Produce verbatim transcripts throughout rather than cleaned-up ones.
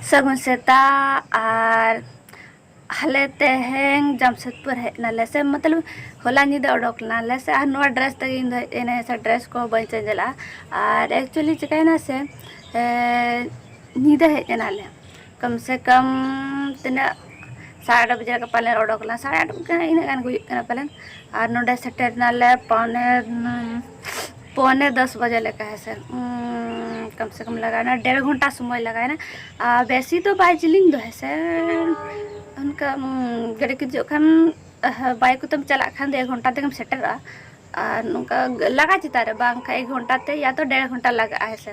ᱥᱟᱹᱜᱩᱱ ᱥᱮᱛᱟᱜ᱾ ᱟᱨ ᱟᱞᱮ ᱛᱮᱦᱮᱧ ᱡᱟᱢᱥᱮᱫᱽᱯᱩᱨ ᱦᱮᱡ ᱱᱟᱞᱮ ᱥᱮ, ᱢᱚᱛᱞᱚᱵ ᱦᱚᱞᱟ ᱧᱤᱫᱟᱹ ᱚᱰᱚᱠ ᱱᱟᱞᱮ ᱥᱮ, ᱟᱨ ᱱᱚᱣᱟ dress ᱛᱮᱜᱮ ᱤᱧ ᱫᱚ ᱦᱮᱡ ᱮᱱᱟᱹᱧ ᱥᱮ, dress ᱠᱚᱦᱚᱸ ᱵᱟᱹᱧ change ᱞᱟᱜᱼᱟ᱾ ᱟᱨ actually ᱪᱤᱠᱟᱹᱭᱮᱱᱟ ᱥᱮ, ᱮ, ᱧᱤᱫᱟᱹ ᱦᱮᱡ ᱮᱱᱟᱞᱮ, ᱠᱚᱢ ᱥᱮ ᱠᱚᱢ ᱛᱤᱱᱟᱹᱜ, ᱥᱟᱲᱮ ᱟᱴ ᱵᱟᱡᱮ ᱞᱮᱠᱟ ᱯᱟᱞᱮ ᱚᱰᱚᱠ ᱞᱮᱱᱟ, ᱥᱟᱲᱮ ᱟᱴ ᱵᱟᱡᱮ ᱤᱱᱟᱹᱜ ᱜᱟᱱ ᱜᱮ ᱦᱩᱭᱩᱜ ᱠᱟᱱᱟ ᱯᱟᱞᱮᱱ᱾ ᱟᱨ ᱱᱚᱰᱮ ᱥᱮᱴᱮᱨ ᱱᱟᱞᱮ ᱯᱚᱱᱮ, ᱯᱚᱱᱮ ᱫᱚᱥ ᱵᱟᱡᱮ ᱞᱮᱠᱟ ᱦᱮᱸ ᱥᱮ, ᱩᱸ, ᱠᱚᱢ ᱥᱮ ᱠᱚᱢ ᱞᱟᱜᱟᱣᱮᱱᱟ, ᱰᱮᱲ ᱜᱷᱚᱱᱴᱟ ᱥᱚᱢᱚᱭ ᱞᱟᱜᱟᱣᱮᱱᱟ᱾ ᱟᱨ ᱵᱮᱥᱤ ᱫᱚ ᱵᱟᱭ ᱡᱤᱞᱤᱧ ᱫᱚ ᱦᱮᱸ ᱥᱮ, ᱚᱱᱠᱟ, ᱩᱸ, ᱜᱟᱹᱰᱤ ᱠᱚ ᱦᱤᱡᱩᱜ ᱠᱷᱟᱱ, ᱟᱦ, bike ᱠᱚᱛᱮᱢ ᱪᱟᱞᱟᱜ ᱠᱷᱟᱱ ᱫᱚ ᱮᱠ ᱜᱷᱚᱱᱴᱟ ᱛᱮᱜᱮᱢ ᱥᱮᱴᱮᱨᱚᱜᱼᱟ᱾ ᱟᱨ ᱱᱚᱝᱠᱟ ᱞᱟᱜᱟ ᱪᱮᱛᱟᱱ ᱨᱮ ᱵᱟᱝ ᱠᱷᱟᱡ ᱮᱠ ᱜᱷᱚᱱᱴᱟ ᱛᱮ ᱭᱟ ᱛᱚ ᱰᱮᱲ ᱜᱷᱚᱱᱴᱟ ᱞᱟᱜᱟᱜᱼᱟ ᱦᱮᱸ ᱥᱮ,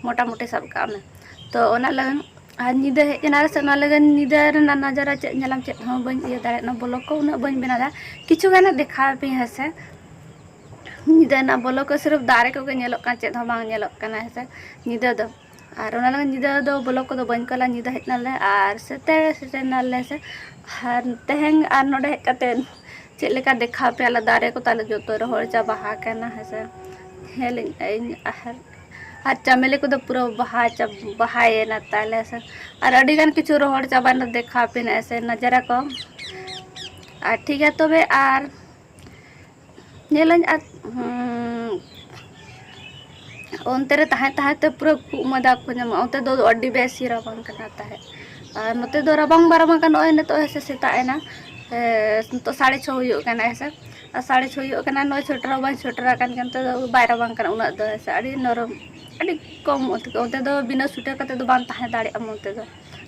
ᱢᱚᱴᱟᱢᱩᱴᱤ ᱥᱟᱵ ᱠᱟᱜ ᱢᱮ᱾ ᱛᱚ ᱚᱱᱟ ᱞᱟᱹᱜᱤᱫ ᱟᱨ ᱧᱤᱫᱟᱹ ᱦᱮᱡ ᱮᱱᱟ ᱥᱮ, ᱚᱱᱟ ᱞᱟᱹᱜᱤᱫ ᱧᱤᱫᱟᱹ ᱨᱮᱱᱟᱜ ᱱᱟᱡᱟᱨᱟ ᱪᱮᱫ ᱧᱮᱞᱟᱢ, ᱪᱮᱫ ᱦᱚᱸ ᱵᱟᱹᱧ ᱤᱭᱟᱹ ᱫᱟᱲᱮᱭᱟᱜ ᱠᱟᱱᱟ, vlog ᱠᱚ ᱩᱱᱟᱹᱜ ᱵᱟᱹᱧ ᱵᱮᱱᱟᱣ ᱫᱟ᱾ ᱠᱤᱪᱷᱩ ᱜᱟᱱ ᱫᱮᱠᱷᱟᱣ ᱟᱯᱮᱭᱟᱹᱧ ᱦᱮᱸ ᱥᱮ᱾ ᱧᱤᱫᱟᱹ ᱨᱮᱱᱟᱜ vlog ᱠᱚ ᱥᱤᱨᱯ ᱫᱟᱨᱮ ᱠᱚᱜᱮ ᱧᱮᱞᱚᱜ ᱠᱟᱱᱟ, ᱪᱮᱫ ᱦᱚᱸ ᱵᱟᱝ ᱧᱮᱞᱚᱜ ᱠᱟᱱᱟ ᱦᱮᱸ ᱥᱮ ᱧᱤᱫᱟᱹ ᱫᱚ᱾ ᱟᱨ ᱚᱱᱟ ᱞᱟᱹᱜᱤᱫ ᱧᱤᱫᱟᱹ ᱫᱚ vlog ᱠᱚᱫᱚ ᱵᱟᱹᱧ ᱠᱚᱞᱟ᱾ ᱧᱤᱫᱟᱹ ᱦᱮᱡ ᱱᱟᱞᱮ ᱟᱨ ᱥᱮᱛᱟᱜ ᱥᱮᱴᱮᱨ ᱱᱟᱞᱮ ᱥᱮ, ᱟᱨ ᱛᱮᱦᱮᱧ ᱟᱨ ᱱᱚᱰᱮ ᱦᱮᱡ ᱠᱟᱛᱮ ᱪᱮᱫ ᱞᱮᱠᱟ ᱫᱮᱠᱷᱟᱣ ᱯᱮᱭᱟ ᱞᱮ, ᱫᱟᱨᱮ ᱠᱚ ᱛᱟᱞᱮ ᱡᱚᱛᱚ ᱨᱚᱦᱚᱲ ᱪᱟᱵᱟ ᱟᱠᱟᱱᱟ ᱦᱮᱸ ᱥᱮ᱾ ᱧᱮᱞ ᱟᱹᱧ ᱟᱨ, ᱟᱨ ᱪᱟᱢᱮᱞᱤ ᱠᱚᱫᱚ ᱯᱩᱨᱟᱹ ᱵᱟᱦᱟ ᱪᱟᱵ-, ᱵᱟᱦᱟᱭᱮᱱᱟ ᱛᱟᱞᱮ ᱥᱮ᱾ ᱟᱨ ᱟᱹᱰᱤ ᱜᱟᱱ ᱠᱤᱪᱷᱩ ᱨᱚᱦᱚᱲ ᱪᱟᱵᱟᱭᱮᱱᱟ, ᱫᱮᱠᱷᱟᱣ ᱯᱮ ᱱᱟᱜ ᱥᱮ ᱱᱟᱡᱟᱨᱟ ᱠᱚ᱾ ᱟᱨ ᱴᱷᱤᱠ ᱜᱮᱭᱟ ᱛᱚᱵᱮ, ᱟᱨ ᱧᱮᱞᱟᱹᱧ ᱟᱨ, ᱦᱩᱸ, ᱚᱱᱛᱮ ᱨᱮ ᱛᱟᱦᱮᱸ ᱛᱟᱦᱮᱸ ᱛᱮ ᱯᱩᱨᱟᱹ ᱠᱷᱩᱜ ᱢᱟᱸᱫᱟ ᱠᱚ ᱧᱟᱢᱚᱜᱼᱟ᱾ ᱚᱱᱛᱮ ᱫᱚ ᱟᱹᱰᱤ ᱵᱮᱥ ᱜᱮ ᱨᱟᱵᱟᱝ ᱠᱟᱱᱟ ᱛᱟᱦᱮᱸᱫ᱾ ᱟᱨ ᱱᱚᱛᱮ ᱫᱚ ᱨᱟᱵᱟᱝ ᱵᱟᱭ ᱨᱟᱵᱟᱝ ᱠᱟᱱᱟ, ᱱᱚᱜᱼᱚᱭ ᱱᱤᱛᱚᱜ ᱦᱮᱸ ᱥᱮ ᱥᱮᱛᱟᱜ ᱮᱱᱟ, ᱮ, ᱱᱤᱛᱚᱜ ᱥᱟᱲᱮ ᱪᱷᱚ ᱦᱩᱭᱩᱜ ᱠᱟᱱᱟ ᱦᱮᱸ ᱥᱮ᱾ ᱟᱨ ᱥᱟᱲᱮ ᱪᱷᱚ ᱦᱩᱭᱩᱜ ᱠᱟᱱᱟ, ᱱᱚᱜᱼᱚᱭ ᱥᱩᱭᱮᱴᱟᱨ ᱦᱚᱸ ᱵᱟᱹᱧ ᱥᱩᱭᱮᱴᱟᱨ ᱟᱠᱟᱱ ᱜᱮᱭᱟ, ᱱᱚᱛᱮ ᱫᱚ ᱵᱟᱭ ᱨᱟᱵᱟᱝ ᱠᱟᱱᱟ ᱩᱱᱟᱹᱜ ᱫᱚ ᱦᱮᱸ ᱥᱮ, ᱟᱹᱰᱤ ᱱᱚᱨᱚᱢ, ᱟᱹᱰᱤ ᱠᱚᱢ ᱚᱱᱛᱮ ᱫᱚ, ᱚᱱᱛᱮ ᱫᱚ ᱵᱤᱱᱟᱹ ᱥᱩᱭᱮᱴᱟᱨ ᱠᱟᱛᱮ ᱫᱚ ᱵᱟᱝ ᱛᱟᱦᱮᱸ ᱫᱟᱲᱮᱭᱟᱜᱼᱟ ᱚᱱᱛᱮ ᱫᱚ᱾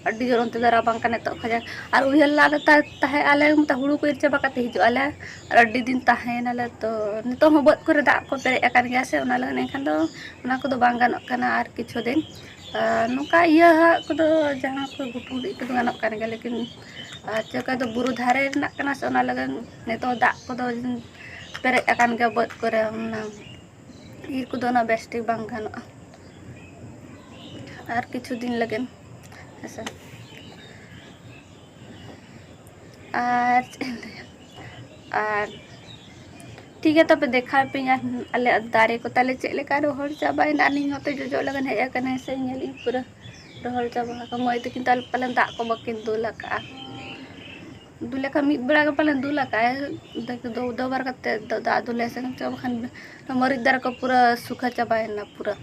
ᱟᱹᱰᱤ ᱡᱳᱨ ᱚᱱᱛᱮ ᱫᱚ ᱨᱟᱵᱟᱝ ᱠᱟᱱᱟ ᱱᱤᱛᱚᱜ ᱠᱷᱚᱡᱟᱜ᱾ ᱟᱨ ᱩᱭᱦᱟᱹᱨ ᱞᱟᱜ ᱨᱮ ᱛᱟ-, ᱛᱟᱦᱮᱸ ᱟᱞᱮ ᱢᱚᱛᱚ ᱦᱩᱲᱩ ᱠᱚ ᱤᱨ ᱪᱟᱵᱟ ᱠᱟᱛᱮ ᱦᱤᱡᱩᱜ ᱟᱞᱮ, ᱟᱨ ᱟᱹᱰᱤ ᱫᱤᱱ ᱛᱟᱦᱮᱸᱭᱮᱱᱟᱞᱮ᱾ ᱛᱚ ᱱᱤᱛᱚᱜ ᱦᱚᱸ ᱵᱟᱹᱫᱽ ᱠᱚᱨᱮ ᱫᱟᱜ ᱠᱚ ᱯᱮᱨᱮᱡ ᱟᱠᱟᱱ ᱜᱮᱭᱟ ᱥᱮ, ᱚᱱᱟ ᱞᱟᱹᱜᱤᱫ ᱮᱱᱠᱷᱟᱱ ᱫᱚ ᱚᱱᱟ ᱠᱚᱫᱚ ᱵᱟᱝ ᱜᱟᱱᱚᱜ ᱠᱟᱱᱟ ᱟᱨ ᱠᱤᱪᱷᱩ ᱫᱤᱱ᱾ ᱟᱨ ᱱᱚᱝᱠᱟ ᱤᱭᱟᱹ ᱦᱟᱸᱜ ᱠᱚᱫᱚ ᱡᱟᱦᱟᱸ ᱠᱚ ᱜᱷᱩᱴᱩ ᱜᱷᱩᱴᱩ ᱠᱚᱫᱚ ᱜᱟᱱᱚᱜ ᱠᱟᱱ ᱜᱮᱭᱟ, ᱞᱮᱠᱤᱱ ᱟᱨ ᱪᱮᱫ ᱞᱮᱠᱟ ᱫᱚ ᱵᱩᱨᱩ ᱫᱷᱟᱨᱮ ᱨᱮᱱᱟᱜ ᱠᱟᱱᱟ ᱥᱮ, ᱚᱱᱟ ᱞᱟᱹᱜᱤᱫ ᱱᱤᱛᱚᱜ ᱫᱟᱜ ᱠᱚᱫᱚ ᱯᱮᱨᱮᱡ ᱟᱠᱟᱱ ᱜᱮᱭᱟ ᱵᱟᱹᱫᱽ ᱠᱚᱨᱮ, ᱚᱱᱟ ᱤᱨ ᱠᱚᱫᱚ ᱩᱱᱟᱹᱜ ᱵᱮᱥ ᱴᱷᱤᱠ ᱵᱟᱝ ᱜᱟᱱᱚᱜᱼᱟ ᱟᱨ ᱠᱤᱪᱷᱩ ᱫᱤᱱ ᱞᱟᱹᱜᱤᱫ ᱦᱮᱸ ᱥᱮ᱾ ᱟᱨ ᱪᱮᱫ ᱤᱧ ᱞᱟᱹᱭᱟ, ᱟᱨ ᱴᱷᱤᱠ ᱜᱮᱭᱟ, ᱛᱚᱵᱮ ᱫᱮᱠᱷᱟᱣ ᱯᱮᱭᱟ ᱟᱞᱮ ᱫᱟᱨᱮ ᱠᱚ ᱛᱟᱞᱮ ᱪᱮᱫ ᱞᱮᱠᱟ ᱨᱚᱦᱚᱲ ᱪᱟᱵᱟᱭᱮᱱᱟ᱾ ᱟᱨ ᱤᱧ ᱱᱚᱛᱮ ᱡᱚᱡᱚᱜ ᱞᱟᱹᱜᱤᱫ ᱦᱮᱡ ᱟᱠᱟᱱᱟ ᱥᱮ, ᱧᱮᱞ ᱤᱧ ᱯᱩᱨᱟᱹ ᱨᱚᱦᱚᱲ ᱪᱟᱵᱟ ᱟᱠᱟᱫ᱾ ᱢᱟᱹᱭ ᱛᱟᱹᱠᱤᱱ ᱛᱟᱦᱞᱮ ᱯᱟᱞᱮᱱ ᱫᱟᱜ ᱠᱚ ᱵᱟᱹᱠᱤᱱ ᱫᱩᱞ ᱟᱠᱟᱫᱼᱟ᱾ ᱫᱩᱞ ᱞᱮᱠᱷᱟᱱ ᱢᱤᱫ ᱵᱮᱲᱟ ᱜᱮ ᱯᱟᱞᱮᱱ ᱫᱩᱞ ᱟᱠᱟᱫᱼᱟᱭ᱾ ᱫᱚ, ᱫᱚ, ᱫᱚᱵᱟᱨ ᱠᱟᱛᱮ ᱫᱚ ᱫᱟᱜ ᱫᱩᱞ ᱟᱭ ᱥᱮ ᱪᱚ, ᱵᱟᱠᱷᱟᱱ ᱢᱟᱹᱨᱤᱪ ᱫᱟᱨᱮ ᱠᱚ ᱯᱩᱨᱟᱹ ᱥᱩᱠᱷᱟᱹ ᱪᱟᱵᱟᱭᱮᱱᱟ ᱯᱩᱨᱟᱹ᱾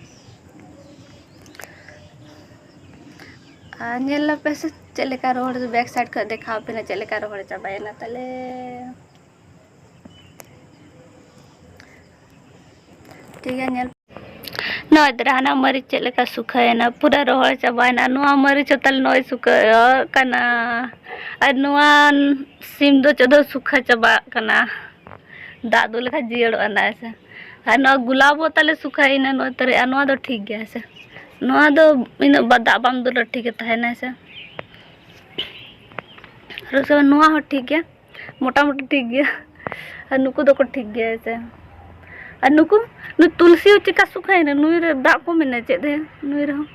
ᱟᱨ ᱧᱮᱞ ᱟᱯᱮ ᱥᱮ ᱪᱮᱫ ᱞᱮᱠᱟ ᱨᱚᱦᱚᱲ, back side ᱠᱷᱚᱱ ᱫᱮᱠᱷᱟᱣ ᱟᱯᱮ ᱠᱟᱱᱟ ᱪᱮᱫ ᱞᱮᱠᱟ ᱨᱚᱦᱚᱲ ᱪᱟᱵᱟᱭᱮᱱᱟ ᱛᱟᱞᱮ᱾ ᱴᱷᱤᱠ ᱜᱮᱭᱟ, ᱧᱮᱞ᱾ ᱱᱚᱜᱼᱚᱭ ᱛᱚᱨᱟ ᱦᱟᱱᱟ ᱢᱟᱹᱨᱤᱪ ᱪᱮᱫ ᱞᱮᱠᱟ ᱥᱩᱠᱷᱟᱹᱭᱮᱱᱟ, ᱯᱩᱨᱟᱹ ᱨᱚᱦᱚᱲ ᱪᱟᱵᱟᱭᱮᱱᱟ᱾ ᱱᱚᱣᱟ ᱢᱟᱹᱨᱤᱪ ᱦᱚᱸ ᱛᱟᱞᱮ ᱱᱚᱜᱼᱚᱭ ᱥᱩᱠᱷᱟᱹᱜ ᱠᱟᱱᱟ᱾ ᱟᱨ ᱱᱚᱣᱟ ᱥᱤᱢ ᱫᱚ ᱪᱮᱫ ᱫᱚ ᱥᱩᱠᱷᱟᱹ ᱪᱟᱵᱟᱜ ᱠᱟᱱᱟ᱾ ᱫᱟᱜ ᱫᱩᱞ ᱞᱮᱠᱷᱟᱱ ᱡᱤᱭᱟᱹᱲᱚᱜᱼᱟ ᱱᱟᱜ ᱦᱮᱸ ᱥᱮ᱾ ᱟᱨ ᱱᱚᱣᱟ ᱜᱩᱞᱟᱵ ᱦᱚᱸ ᱛᱟᱞᱮ ᱥᱩᱠᱷᱟᱹᱭᱮᱱᱟ ᱱᱚᱜᱼᱚᱭ ᱛᱚᱨᱟ᱾ ᱟᱨ ᱱᱚᱣᱟ ᱫᱚ ᱴᱷᱤᱠ ᱜᱮᱭᱟ ᱦᱮᱸ ᱥᱮ᱾ ᱱᱚᱣᱟ ᱫᱚ ᱤᱱᱟᱹᱜ ᱵᱟ-, ᱫᱟᱜ ᱵᱟᱢ ᱫᱩᱞ ᱨᱮᱦᱚᱸ ᱴᱷᱤᱠ ᱜᱮ ᱛᱟᱦᱮᱱᱟ ᱦᱮᱸ ᱥᱮ᱾ ᱟᱨ ᱥᱮ ᱱᱚᱣᱟ ᱦᱚᱸ ᱴᱷᱤᱠ ᱜᱮᱭᱟ᱾ ᱢᱚᱴᱟᱢᱩᱴᱤ ᱴᱷᱤᱠ ᱜᱮᱭᱟ᱾ ᱟᱨ ᱱᱩᱠᱩ ᱫᱚᱠᱚ ᱴᱷᱤᱠ ᱜᱮᱭᱟ ᱦᱮᱸ ᱥᱮ᱾ ᱟᱨ ᱱᱩᱠᱩ, ᱱᱩᱭ ᱛᱩᱞᱥᱤ ᱦᱚᱸ ᱪᱮᱠᱟ ᱥᱩᱠᱷᱟᱹᱭᱮᱱᱟ? ᱱᱩᱭ ᱨᱮ ᱫᱟᱜ ᱠᱚ ᱢᱮᱱᱟ ᱪᱮᱫ ᱦᱮᱸ? ᱱᱩᱭ ᱨᱮᱦᱚᱸ,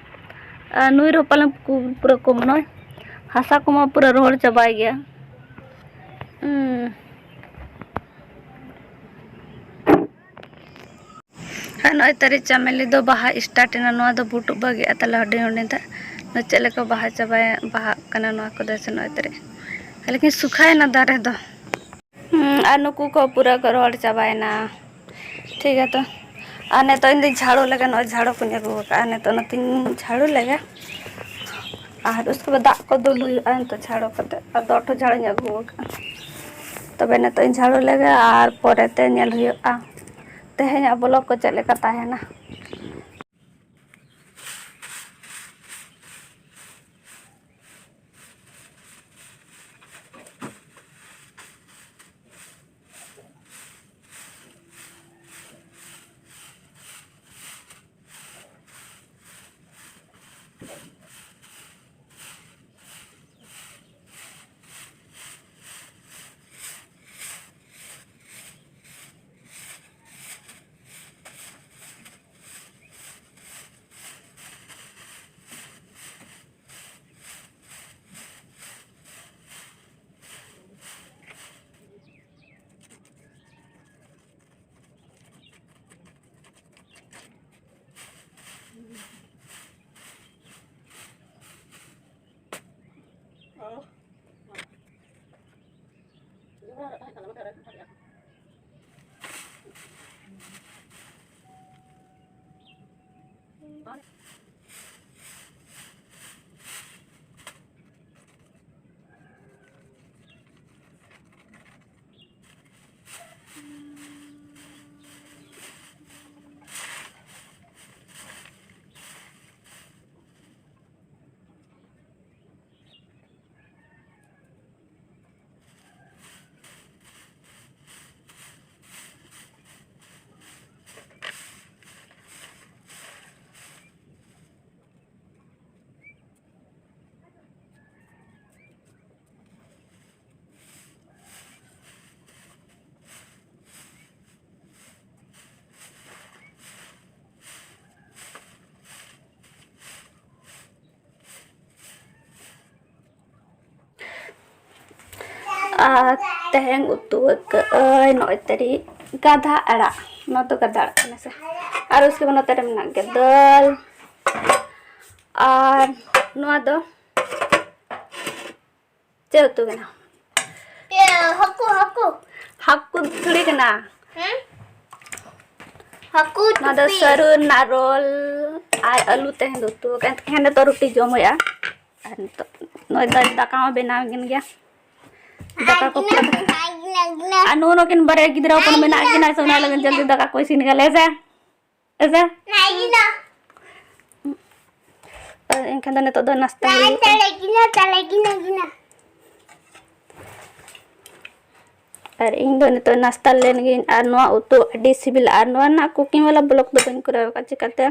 ᱟᱨ ᱱᱩᱭ ᱨᱮᱦᱚᱸ ᱯᱟᱞᱮᱱ ᱠᱚ-, ᱯᱩᱨᱟᱹ ᱠᱚᱢ ᱱᱚᱜᱼᱚᱭ᱾ ᱦᱟᱥᱟ ᱠᱚᱢᱟ ᱯᱩᱨᱟᱹ ᱨᱚᱦᱚᱲ ᱪᱟᱵᱟᱭ ᱜᱮᱭᱟ᱾ ᱦᱩᱸ᱾ ᱟᱨ ᱱᱚᱜᱼᱚᱭ ᱛᱟᱹᱨᱤ ᱪᱟᱢᱮᱞᱤ ᱫᱚ ᱵᱟᱦᱟ start ᱮᱱᱟ᱾ ᱱᱚᱣᱟ ᱫᱚ ᱵᱷᱩᱴᱩᱜ ᱵᱟᱹᱜᱤᱜᱼᱟ ᱛᱟᱞᱮ ᱦᱩᱰᱤᱧ ᱦᱩᱰᱤᱧ ᱛᱮ᱾ ᱱᱚᱣᱟ ᱪᱮᱫ ᱞᱮᱠᱟ ᱵᱟᱦᱟ ᱪᱟᱵᱟᱭᱟ, ᱵᱟᱦᱟᱜ ᱠᱟᱱᱟ ᱱᱚᱣᱟ ᱠᱚᱫᱚ ᱥᱮ ᱱᱚᱜᱼᱚᱭ ᱛᱟᱹᱨᱤ᱾ ᱞᱮᱠᱤᱱ ᱥᱩᱠᱷᱟᱭᱮᱱᱟ ᱫᱟᱨᱮ ᱫᱚ᱾ ᱦᱩᱸ, ᱟᱨ ᱱᱩᱠᱩ ᱠᱚ ᱯᱩᱨᱟᱹ ᱠᱚ ᱨᱚᱦᱚᱲ ᱪᱟᱵᱟᱭᱮᱱᱟ᱾ ᱴᱷᱤᱠ ᱜᱮᱭᱟ ᱛᱚ᱾ ᱟᱨ ᱱᱤᱛᱚᱜ ᱤᱧ ᱫᱚᱧ ᱡᱷᱟᱲᱩ ᱞᱮᱜᱮ, ᱱᱚᱜᱼᱚᱭ ᱡᱷᱟᱲᱩ ᱠᱚᱧ ᱟᱹᱜᱩ ᱟᱠᱟᱫᱼᱟ᱾ ᱱᱤᱛᱚᱜ ᱚᱱᱟᱛᱤᱧ ᱡᱷᱟᱲᱩ ᱞᱮᱜᱮ᱾ ᱟᱨ ᱩᱥᱠᱮ ᱵᱟᱫ ᱫᱟᱜ ᱠᱚ ᱫᱩᱞ ᱦᱩᱭᱩᱜᱼᱟ ᱱᱤᱛᱚᱜ ᱡᱷᱟᱲᱩ ᱠᱟᱛᱮ᱾ ᱟᱨ ᱫᱚ ᱟᱹᱴᱷᱩ ᱡᱷᱟᱲᱩᱧ ᱟᱹᱜᱩ ᱟᱠᱟᱫᱼᱟ᱾ ᱛᱚᱵᱮ ᱱᱤᱛᱚᱜ ᱤᱧ ᱡᱷᱟᱲᱩ ᱞᱮᱜᱮ ᱟᱨ ᱯᱚᱨᱮᱛᱮ ᱧᱮᱞ ᱦᱩᱭᱩᱜᱼᱟ᱾ ᱛᱮᱦᱮᱧᱟᱜ vlog ᱠᱚ ᱪᱮᱫ ᱞᱮᱠᱟ ᱛᱟᱦᱮᱱᱟ᱾ ᱟᱨ ᱛᱮᱦᱮᱧ ᱩᱛᱩ ᱟᱠᱟᱫᱟᱹᱧ ᱱᱚᱜᱼᱚᱭ ᱛᱟᱹᱨᱤ ᱜᱟᱫᱷᱟ ᱟᱲᱟᱜ᱾ ᱱᱚᱣᱟ ᱫᱚ ᱜᱟᱫᱷᱟ ᱟᱲᱟᱜ ᱠᱟᱱᱟ ᱥᱮ᱾ ᱟᱨ ᱩᱥᱠᱮ ᱵᱟᱫ ᱱᱚᱛᱮ ᱨᱮ ᱢᱮᱱᱟᱜ ᱜᱮᱭᱟ ᱫᱟᱹᱞ᱾ ᱟᱨ ᱱᱚᱣᱟ ᱫᱚ ᱪᱮᱫ ᱩᱛᱩ ᱠᱟᱱᱟ? ᱤᱭᱟᱹ, ᱦᱟᱹᱠᱩ, ᱦᱟᱹᱠᱩ᱾ ᱦᱟᱹᱠᱩ ᱛᱷᱩᱲᱤ ᱠᱟᱱᱟ᱾ ᱦᱮᱸ? ᱦᱟᱹᱠᱩ ᱱᱚᱣᱟ ᱫᱚ ᱴᱩᱯᱤ᱾ ᱥᱟᱹᱨᱩ ᱨᱮᱱᱟᱜ ᱨᱳᱞ ᱟᱨ ᱟᱹᱞᱩ ᱛᱮᱦᱮᱧ ᱫᱚ ᱩᱛᱩ ᱟᱠᱟᱫ᱾ ᱮᱱᱠᱷᱟᱱ ᱱᱤᱛᱚᱜ ᱨᱩᱴᱤ ᱡᱚᱢ ᱦᱩᱭᱩᱜᱼᱟ᱾ ᱟᱨ ᱱᱤᱛᱚᱜ ᱱᱚᱜᱼᱚᱭ ᱫᱟ-, ᱫᱟᱠᱟ ᱦᱚᱸ ᱵᱮᱱᱟᱣ ᱮᱱ ᱜᱮᱭᱟ᱾ ᱫᱟᱠᱟ ᱠᱚ ᱟᱜᱤᱱᱟ, ᱯᱩᱨᱟᱹ ᱟᱜᱤᱱᱟ᱾ ᱟᱨ ᱱᱩᱱᱩ ᱠᱤᱱ ᱵᱟᱨᱭᱟ ᱜᱤᱫᱽᱨᱟᱹ ᱦᱚᱯᱚᱱ ᱢᱮᱱᱟᱜ ᱠᱤᱱᱟ ᱥᱮ, ᱚᱱᱟ ᱞᱟᱹᱜᱤᱫ ᱡᱚᱞᱫᱤ ᱫᱟᱠᱟ ᱠᱚ ᱤᱥᱤᱱ ᱜᱮᱭᱟ ᱞᱮ ᱥᱮ᱾ ᱟᱪᱪᱷᱟ᱾ ᱱᱟᱭᱤᱱᱟ᱾ ᱟᱨ ᱮᱱᱠᱷᱟᱱ ᱫᱚ ᱱᱤᱛᱚᱜ ᱫᱚ ᱱᱟᱥᱛᱟ ᱦᱩᱭᱩᱜᱼᱟ᱾ ᱛᱟᱞᱮ ᱜᱤᱱᱟ, ᱛᱟᱞᱮ ᱜᱤᱱᱟ, ᱜᱤᱱᱟ᱾ ᱟᱨ ᱤᱧ ᱫᱚ ᱱᱤᱛᱚᱜ ᱱᱟᱥᱛᱟ ᱞᱮᱱ ᱜᱤᱧ᱾ ᱟᱨ ᱱᱚᱣᱟ ᱩᱛᱩ ᱟᱹᱰᱤ ᱥᱤᱵᱤᱞᱟ᱾ ᱟᱨ ᱱᱚᱣᱟ ᱨᱮᱱᱟᱜ cooking ᱣᱟᱞᱟ vlog ᱫᱚ ᱵᱟᱹᱧ ᱠᱚᱨᱟᱣ ᱟᱠᱟᱫ, ᱪᱤᱠᱟᱹᱛᱮ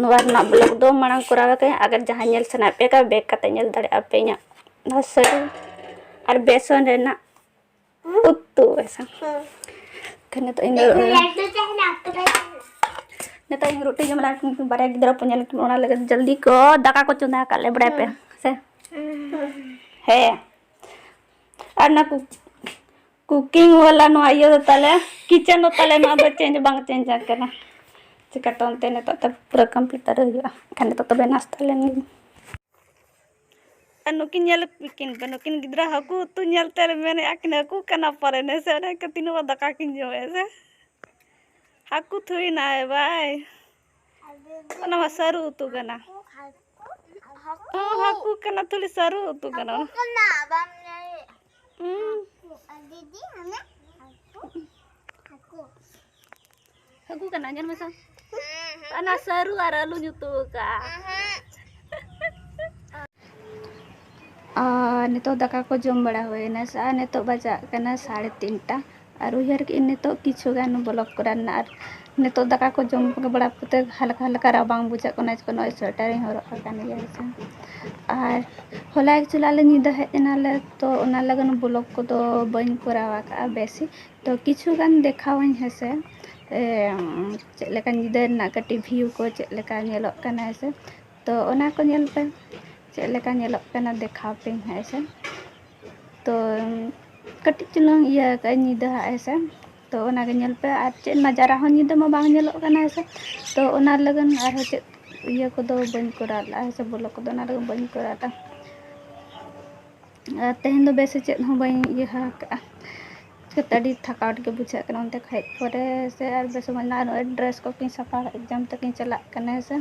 ᱱᱚᱣᱟ ᱨᱮᱱᱟᱜ vlog ᱫᱚ ᱢᱟᱲᱟᱝ ᱠᱚᱨᱟᱣ ᱟᱠᱟᱫ᱾ ᱟᱜᱟᱨ ᱡᱟᱦᱟᱸᱭ ᱧᱮᱞ ᱥᱟᱱᱟᱭᱮᱫ ᱯᱮ ᱠᱷᱟᱱ, back ᱠᱟᱛᱮ ᱧᱮᱞ ᱫᱟᱲᱮᱭᱟᱜᱼᱟ ᱯᱮ ᱤᱧᱟᱹᱜ ᱱᱚᱣᱟ ᱥᱟᱹᱨᱩ ᱟᱨ ᱵᱮᱥᱚᱱ ᱨᱮᱱᱟᱜ ᱩᱛᱩ ᱦᱮᱸᱥᱮ᱾ ᱦᱮᱸ᱾ ᱠᱷᱟᱱ ᱱᱤᱛᱚᱜ ᱤᱧ ᱫᱚ ᱞᱟᱹᱴᱩ ᱛᱟᱦᱮᱱᱟ, ᱟᱯᱮ ᱫᱚ ᱛᱟᱦᱮᱱᱟ᱾ ᱱᱤᱛᱚᱜ ᱤᱧ ᱨᱩᱴᱤ ᱡᱚᱢ ᱞᱟᱹᱜᱤᱫ ᱩᱱᱠᱤᱱ ᱵᱟᱨᱭᱟ ᱜᱤᱫᱽᱨᱟᱹ ᱠᱚ ᱧᱮᱞ ᱠᱤᱱ, ᱚᱱᱟ ᱞᱟᱹᱜᱤᱫ ᱡᱚᱞᱫᱤ ᱠᱚ ᱫᱟᱠᱟ ᱠᱚ ᱪᱚᱸᱫᱟ ᱟᱠᱟᱫ ᱞᱮ, ᱵᱟᱲᱟᱭ ᱯᱮ ᱦᱮᱸ᱾ ᱥᱮ? ᱦᱮᱸ᱾ ᱦᱮᱸ᱾ ᱟᱨ ᱚᱱᱟ ᱠᱩ-, cooking ᱣᱟᱞᱟ ᱱᱚᱣᱟ ᱤᱭᱟᱹ ᱫᱚ ᱛᱟᱞᱮ, kitchen ᱫᱚ ᱛᱟᱞᱮ ᱱᱚᱣᱟ ᱫᱚ change ᱵᱟᱝ change ᱟᱠᱟᱱᱟ᱾ ᱪᱤᱠᱟᱹᱛᱮ ᱚᱱᱛᱮ ᱱᱤᱛᱚᱜ ᱛᱮ ᱯᱩᱨᱟᱹ computer ᱦᱩᱭᱩᱜᱼᱟ᱾ ᱮᱱᱠᱷᱟᱱ ᱱᱤᱛᱚᱜ ᱛᱚᱵᱮ ᱱᱟᱥᱛᱟ ᱞᱮᱱ ᱜᱤᱧ᱾ ᱟᱨ ᱱᱩᱠᱤᱱ ᱧᱮᱞ ᱠᱤᱱ ᱯᱮ, ᱱᱩᱠᱤᱱ ᱜᱤᱫᱽᱨᱟᱹ ᱦᱟᱹᱠᱩ ᱩᱛᱩ ᱧᱮᱞ ᱛᱮ ᱢᱮᱱᱮᱫᱼᱟ ᱠᱤᱱ, "ᱦᱟᱹᱠᱩ ᱠᱟᱱᱟ ᱯᱟᱞᱮᱱ", ᱦᱮᱸ ᱥᱮ? ᱚᱱᱟ ᱠᱷᱟᱹᱛᱤᱨ ᱱᱚᱣᱟ ᱫᱟᱠᱟ ᱠᱤᱱ ᱡᱚᱢᱮᱫᱼᱟ ᱥᱮ? ᱦᱟᱹᱠᱩ ᱛᱷᱩᱭᱱᱟᱭ ᱵᱟᱭ᱾ ᱚᱱᱟ ᱢᱟ ᱥᱟᱹᱨᱩ ᱩᱛᱩ ᱠᱟᱱᱟ᱾ ᱦᱟᱹᱠᱩ, ᱦᱟᱹᱠᱩ᱾ ᱦᱚᱸ, ᱦᱟᱹᱠᱩ ᱠᱟᱱᱟ, ᱛᱩᱞᱤ ᱥᱟᱹᱨᱩ ᱩᱛᱩ ᱠᱟᱱᱟ᱾ ᱦᱟᱹᱠᱩ ᱠᱟᱱᱟ, ᱵᱟᱢ ᱧᱮᱞᱮᱫ? ᱦᱩᱸ᱾ ᱫᱤᱫᱤ, ᱦᱟᱱᱮ ᱦᱟᱹᱠᱩ, ᱦᱟᱹᱠᱩ᱾ ᱦᱟᱹᱠᱩ ᱠᱟᱱᱟ, ᱧᱮᱞ ᱢᱮᱥᱮ᱾ ᱦᱩᱸ, ᱦᱩᱸ᱾ ᱚᱱᱟ ᱥᱟᱹᱨᱩ ᱟᱨ ᱟᱹᱞᱩᱧ ᱩᱛᱩ ᱟᱠᱟᱫᱼᱟ᱾ ᱦᱩᱸ, ᱦᱩᱸ᱾ ᱟᱨ ᱱᱤᱛᱚᱜ ᱫᱟᱠᱟ ᱠᱚ ᱡᱚᱢ ᱵᱟᱲᱟ ᱦᱩᱭᱱᱟ ᱥᱮ, ᱟᱨ ᱱᱤᱛᱚᱜ ᱵᱟᱡᱟᱜ ᱠᱟᱱᱟ ᱥᱟᱲᱮ ᱛᱤᱱᱴᱟ᱾ ᱟᱨ ᱩᱭᱦᱟᱹᱨ ᱠᱮᱫᱟᱹᱧ ᱱᱤᱛᱚᱜ ᱠᱤᱪᱷᱩ ᱜᱟᱱ vlog ᱠᱚᱨᱟᱣ ᱨᱮᱱᱟᱜ, ᱟᱨ ᱱᱤᱛᱚᱜ ᱫᱟᱠᱟ ᱠᱚ ᱡᱚᱢ ᱵᱟᱲᱟ ᱠᱟᱛᱮ ᱦᱟᱞᱠᱟ ᱦᱟᱞᱠᱟ ᱨᱟᱵᱟᱝ ᱵᱩᱡᱷᱟᱹᱜ ᱠᱟᱱᱟ, ᱪᱤᱠᱟᱹ ᱱᱚᱜᱼᱚᱭ sweater ᱤᱧ ᱦᱚᱨᱚᱜ ᱟᱠᱟᱱ ᱜᱮᱭᱟ ᱦᱮᱸ ᱥᱮ᱾ ᱟᱨ ᱦᱚᱞᱟ actually ᱟᱞᱮ ᱧᱤᱫᱟᱹ ᱦᱮᱡ ᱮᱱᱟᱞᱮ, ᱛᱚ ᱚᱱᱟ ᱞᱟᱹᱜᱤᱫ vlog ᱠᱚᱫᱚ ᱵᱟᱹᱧ ᱠᱚᱨᱟᱣ ᱟᱠᱟᱫᱼᱟ ᱵᱮᱥᱤ᱾ ᱛᱚ ᱠᱤᱪᱷᱩ ᱜᱟᱱ ᱫᱮᱠᱷᱟᱣᱟᱹᱧ ᱦᱮᱸ ᱥᱮ, ᱮ, ᱪᱮᱫ ᱞᱮᱠᱟ ᱧᱤᱫᱟᱹ ᱨᱮᱱᱟᱜ ᱠᱟᱹᱴᱤᱡ view ᱠᱚ ᱪᱮᱫ ᱞᱮᱠᱟ ᱧᱮᱞᱚᱜ ᱠᱟᱱᱟ ᱦᱮᱸ ᱥᱮ᱾ ᱛᱚ ᱚᱱᱟ ᱠᱚ ᱧᱮᱞ ᱯᱮ, ᱪᱮᱫ ᱞᱮᱠᱟ ᱧᱮᱞᱚᱜ ᱠᱟᱱᱟ ᱫᱮᱠᱷᱟᱣ ᱯᱮᱧ ᱦᱟᱸᱜ ᱦᱮᱸ ᱥᱮ᱾ ᱛᱚ ᱠᱟᱹᱴᱤᱡ ᱪᱩᱞᱩᱝ ᱤᱭᱟᱹ ᱟᱠᱟᱫ ᱟᱹᱧ ᱧᱤᱫᱟᱹ ᱦᱟᱸᱜ ᱦᱮᱸ ᱥᱮ᱾ ᱛᱚ ᱚᱱᱟᱜᱮ ᱧᱮᱞ ᱯᱮ, ᱟᱨ ᱪᱮᱫ ᱱᱟᱡᱟᱨᱟ ᱦᱚᱸ ᱧᱤᱫᱟᱹ ᱢᱟ ᱵᱟᱝ ᱧᱮᱞᱚᱜ ᱠᱟᱱᱟ ᱦᱮᱸ ᱥᱮ᱾ ᱛᱚ ᱚᱱᱟ ᱞᱟᱹᱜᱤᱫ ᱟᱨᱦᱚᱸ ᱪᱮᱫ ᱤᱭᱟᱹ ᱠᱚᱫᱚ ᱵᱟᱹᱧ ᱠᱚᱨᱟᱣ ᱞᱮᱫᱼᱟ ᱦᱮᱸ ᱥᱮ, vlog ᱠᱚᱫᱚ ᱚᱱᱟ ᱞᱟᱹᱜᱤᱫ ᱵᱟᱹᱧ ᱠᱚᱨᱟᱣ ᱞᱮᱫᱼᱟ᱾ ᱟᱨ ᱛᱮᱦᱮᱧ ᱫᱚ ᱵᱮᱥ ᱪᱮᱫ ᱦᱚᱸ ᱵᱟᱹᱧ ᱤᱭᱟᱹ ᱟᱠᱟᱫᱼᱟ, ᱪᱤᱠᱟᱹᱛᱮ ᱟᱹᱰᱤ ᱛᱷᱟᱠᱟᱣ ᱜᱮ ᱵᱩᱡᱷᱟᱹᱜ ᱠᱟᱱᱟ ᱚᱱᱛᱮ ᱠᱷᱚᱱ ᱦᱮᱡ ᱯᱚᱨᱮ ᱥᱮ᱾ ᱟᱨ ᱵᱮᱥ ᱵᱟᱹᱧ, ᱟᱨ ᱱᱚᱜᱼᱚᱭ dress ᱠᱚ ᱠᱤᱱ ᱥᱟᱯᱷᱟ, exam ᱛᱟᱹᱠᱤᱱ ᱪᱟᱞᱟᱜ ᱠᱟᱱᱟ ᱦᱮᱸ ᱥᱮ᱾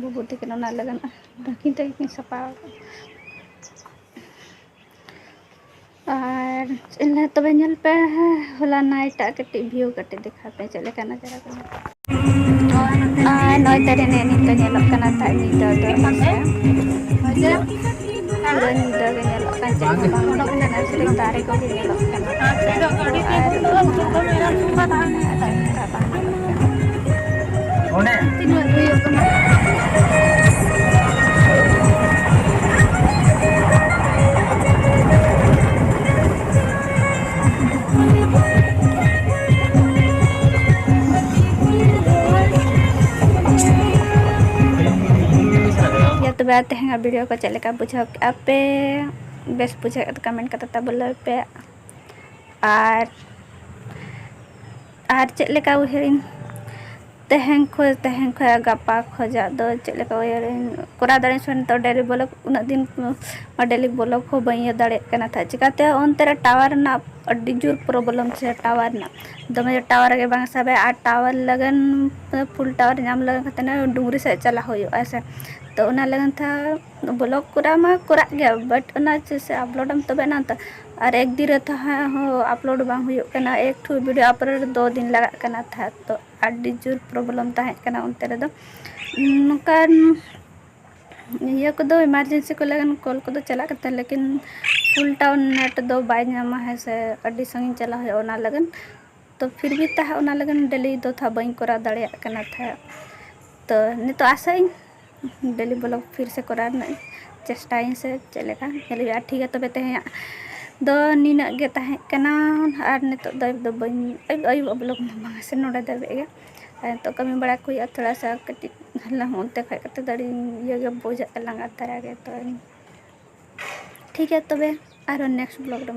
ᱵᱟᱹᱵᱩ ᱛᱟᱹᱠᱤᱱ ᱚᱱᱟ ᱞᱟᱹᱜᱤᱫ ᱵᱟᱹᱠᱤᱱ ᱛᱮᱜᱮ ᱠᱤᱱ ᱥᱟᱯᱷᱟ ᱟᱠᱟᱫᱼᱟ᱾ ᱟᱨ ᱪᱮᱫ ᱞᱮᱠᱟ ᱛᱚᱵᱮ ᱧᱮᱞ ᱯᱮ, ᱦᱚᱞᱟ night ᱟᱜ ᱠᱟᱹᱴᱤᱡ view ᱠᱟᱹᱴᱤᱡ ᱫᱮᱠᱷᱟᱣ ᱯᱮ, ᱪᱮᱫ ᱞᱮᱠᱟ ᱱᱟᱡᱟᱨᱟ ᱠᱟᱱᱟ᱾ ᱟᱨ ᱱᱚᱜᱼᱚᱭ ᱛᱟᱹᱨᱤ ᱱᱮᱜᱼᱮ ᱱᱤᱝᱠᱟᱹ ᱧᱮᱞᱚᱜ ᱠᱟᱱᱟ ᱛᱟᱦᱮᱸᱫ ᱧᱤᱫᱟᱹ ᱫᱚ ᱦᱮᱸ ᱥᱮ᱾ ᱯᱩᱨᱟᱹ ᱧᱤᱫᱟᱹ ᱜᱮ ᱧᱮᱞᱚᱜ ᱠᱟᱱᱟ, ᱪᱮᱫ ᱦᱚᱸ ᱵᱟᱝ ᱧᱮᱞᱚᱜ ᱠᱟᱱᱟ, ᱥᱤᱨᱤᱯ ᱫᱟᱨᱮ ᱠᱚᱜᱮ ᱧᱮᱞᱚᱜ ᱠᱟᱱᱟ᱾ ᱟᱨ ᱚᱱᱠᱟ ᱵᱟᱝ ᱧᱮᱞᱚᱜ ᱠᱟᱱᱟ᱾ ᱚᱸᱰᱮ ᱛᱤᱱᱟᱹᱜ ᱦᱩᱭᱩᱜ ᱠᱟᱱᱟ᱾ ᱭᱟ ᱛᱚᱵᱮ ᱛᱮᱦᱮᱧᱟᱜ video ᱠᱚ ᱪᱮᱫ ᱞᱮᱠᱟ ᱵᱩᱡᱷᱟᱹᱣ ᱠᱮᱫᱼᱟ ᱯᱮ? ᱵᱮᱥ ᱵᱩᱡᱷᱟᱹᱣ ᱠᱷᱟᱱ comment ᱠᱟᱛᱮ ᱛᱟᱵᱚ ᱞᱟᱹᱭ ᱯᱮ᱾ ᱟᱨ, ᱟᱨ ᱪᱮᱫ ᱞᱮᱠᱟ ᱩᱭᱦᱟᱹᱨᱤᱧ ᱛᱮᱦᱮᱧ ᱠᱷᱚᱱ, ᱛᱮᱦᱮᱧ ᱠᱷᱚᱱ ᱜᱟᱯᱟ ᱠᱷᱚᱱᱟᱜ ᱫᱚ ᱪᱮᱫ ᱞᱮᱠᱟ ᱩᱭᱦᱟᱹᱨᱤᱧ ᱠᱚᱨᱟᱣ ᱫᱟᱲᱮᱭᱟᱜᱼᱟ ᱥᱮ ᱱᱤᱛᱚᱜ daily vlog, ᱩᱱᱟᱹᱜ ᱫᱤᱱ ᱢᱟ daily vlog ᱦᱚᱸ ᱵᱟᱹᱧ ᱤᱭᱟᱹ ᱫᱟᱲᱮᱭᱟᱜ ᱠᱟᱱᱟ ᱛᱟᱦᱮᱸᱫ᱾ ᱪᱤᱠᱟᱹᱛᱮ ᱚᱱᱛᱮ ᱨᱮ tower ᱨᱮᱱᱟᱜ ᱟᱹᱰᱤ ᱡᱳᱨ problem ᱥᱮ ᱴᱟᱣᱟᱨ ᱨᱮᱱᱟᱜ, ᱫᱚᱢᱮ ᱡᱳᱨ ᱴᱟᱣᱟᱨ ᱜᱮ ᱵᱟᱝ ᱥᱟᱵᱮ᱾ ᱟᱨ ᱴᱟᱣᱟᱨ ᱞᱟᱹᱜᱤᱫ, ᱯᱷᱩᱞ ᱴᱟᱣᱟᱨ ᱧᱟᱢ ᱞᱟᱹᱜᱤᱫ ᱠᱟᱛᱮ ᱰᱩᱝᱨᱤ ᱥᱮᱫ ᱪᱟᱞᱟᱜ ᱦᱩᱭᱩᱜᱼᱟ ᱥᱮ᱾ ᱛᱚ ᱚᱱᱟ ᱞᱟᱹᱜᱤᱫ ᱛᱮ ᱵᱞᱚᱜ ᱠᱚᱨᱟᱣ ᱢᱟ ᱠᱚᱨᱟᱜ ᱜᱮᱭᱟ, but ᱚᱱᱟ ᱪᱮᱫ ᱥᱮ ᱟᱯᱞᱳᱰᱟᱢ ᱛᱚᱵᱮ ᱮᱱᱟ ᱛᱚ᱾ ᱟᱨ ᱮᱠ ᱫᱤᱱ ᱨᱮ ᱛᱟᱦᱮᱸ ᱦᱚᱸ ᱟᱯᱞᱳᱰ ᱵᱟᱝ ᱦᱩᱭᱩᱜ ᱠᱟᱱᱟ, ᱮᱠ ᱴᱷᱩ ᱵᱷᱤᱰᱤᱭᱳ ᱟᱯᱞᱳᱰ ᱨᱮ ᱫᱩ ᱫᱤᱱ ᱞᱟᱜᱟᱜ ᱠᱟᱱᱟ ᱛᱟᱦᱮᱸᱫ᱾ ᱛᱚ ᱟᱹᱰᱤ ᱡᱳᱨ problem ᱛᱟᱦᱮᱸ ᱠᱟᱱᱟ ᱚᱱᱛᱮ ᱨᱮᱫᱚ᱾ ᱱᱚᱝᱠᱟᱱ ᱤᱭᱟᱹ ᱠᱚᱫᱚ ᱮᱢᱟᱨᱡᱮᱱᱥᱤ ᱠᱚ ᱞᱟᱹᱜᱤᱫ ᱠᱚᱞ ᱠᱚᱫᱚ ᱪᱟᱞᱟᱜ ᱠᱟᱱ ᱛᱟᱦᱮᱸᱫ, ᱞᱮᱠᱤᱱ ᱯᱷᱩᱞ ᱴᱟᱣᱟᱨ ᱱᱮᱴ ᱫᱚ ᱵᱟᱭ ᱧᱟᱢᱟ, ᱦᱮᱸ ᱥᱮ, ᱟᱹᱰᱤ ᱥᱟᱺᱜᱤᱧ ᱪᱟᱞᱟᱜ ᱦᱩᱭᱩᱜᱼᱟ ᱚᱱᱟ ᱞᱟᱹᱜᱤᱫ᱾ ᱛᱚ ᱯᱷᱤᱨ ᱵᱷᱤ ᱛᱟᱦᱮᱸᱫ ᱚᱱᱟ ᱞᱟᱹᱜᱤᱫ ᱰᱮᱞᱤ ᱫᱚ ᱛᱷᱟ ᱵᱟᱹᱧ ᱠᱚᱨᱟᱣ ᱫᱟᱲᱮᱭᱟᱜ ᱠᱟᱱᱟ ᱛᱟᱦᱮᱸᱫ᱾ ᱛᱚ ᱱᱤᱛᱚᱜ ᱟᱥᱟᱭᱟᱹᱧ ᱰᱮᱞᱤ ᱵᱞᱚᱜ ᱯᱷᱤᱨ ᱥᱮ ᱠᱚᱨᱟᱣ ᱨᱮᱱᱟᱜ ᱤᱧ ᱪᱮᱥᱴᱟᱭᱟᱹᱧ ᱥᱮ ᱪᱮᱫ ᱞᱮᱠᱟ ᱧᱮᱞ ᱦᱩᱭᱩᱜᱼᱟ᱾ ᱴᱷᱤᱠ ᱜᱮᱭᱟ, ᱛᱚᱵᱮ ᱛᱮᱦᱮᱧᱟᱜ ᱫᱚ ᱱᱤᱱᱟᱹᱜ ᱜᱮ ᱛᱟᱦᱮᱸ ᱠᱟᱱᱟ᱾ ᱟᱨ ᱱᱤᱛᱚᱜ ᱫᱚ ᱟᱹᱭᱩᱵ ᱫᱚ ᱵᱟᱹᱧ, ᱟᱹᱭᱩᱵ, ᱟᱹᱭᱩᱵ ᱵᱞᱚᱜ ᱢᱟ ᱵᱟᱝ ᱥᱮ, ᱱᱚᱰᱮ ᱫᱷᱟᱹᱵᱤᱡ ᱜᱮ᱾ ᱟᱨ ᱱᱤᱛᱚᱜ ᱠᱟᱹᱢᱤ ᱵᱟᱲᱟ ᱠᱚ ᱦᱩᱭᱩᱜᱼᱟ, ᱛᱷᱚᱲᱟ ᱥᱟ ᱠᱟᱹᱴᱤᱡ ᱦᱟᱞᱟᱝ ᱚᱱᱛᱮ ᱠᱷᱚᱡ ᱠᱟᱛᱮ ᱫᱚ ᱟᱹᱰᱤ ᱤᱭᱟᱹ ᱜᱮ ᱵᱩᱡᱷᱟᱹᱜᱼᱟ, ᱞᱟᱸᱜᱟ ᱫᱷᱟᱨᱟ ᱜᱮ᱾ ᱛᱚ ᱴᱷᱤᱠ ᱜᱮᱭᱟ, ᱛᱚᱵᱮ ᱟᱨᱦᱚᱸ next ᱵᱞᱚᱜ ᱨᱮ